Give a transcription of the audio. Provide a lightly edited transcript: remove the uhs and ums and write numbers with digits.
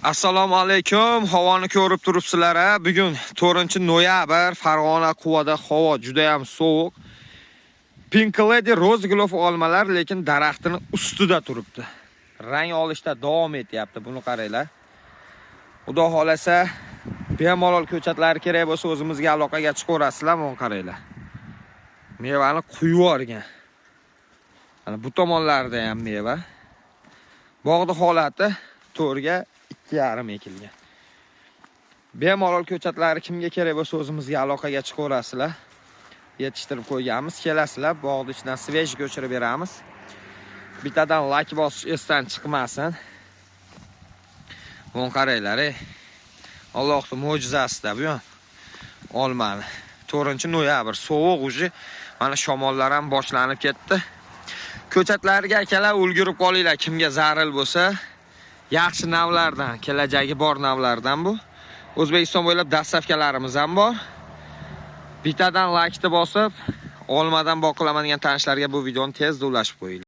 Assalomu alaykum. Havoni ko'rib turibsizlar a? Bugun 4-noyabr, Farg'ona, Quvada havo juda ham sovuq. Pink Lady Rose olmalar lekin daraxtini ustida turibdi. Rang olishda davom etyapti. Buni qaranglar. Xudo xolasa, bemalol ko'chatlari kerak bo'lsa, o'zimizga aloqaga chiqaverasizlar, buni qaranglar. Mevani quyib yuborgan. Mana bu tomonlarida ham meva. Bog'da holati to'rga 2,5 ekilgan. Bemalol ko'chatlari kimga kerak bo'lsa, o'zimizga aloqaga chiqaverasizlar. Yetishtirib qo'yganmiz. Kelasizlar, bog'ni ichidan свежий ko'chirib beramiz. Bittadan like bosish esdan chiqmasin. Buni qaranglar, ey. Allohning mo'jizasida bu ham. Olmani. 4-noyabr sovuq уже. Mana shamollar ham boshlanib ketdi. Ko'chatlarga, akalar, ulgurib qolinglar, kimga zaril bo'lsa. Yaxshi navlardan, kelajagi bor navlardan bu. O'zbekiston bo'ylab доставка larimiz ham bor. Bittadan laykni bosib, olmadan bog' qilaman degan tanishlarga bu videoni tezda ulashib qo'yinglar.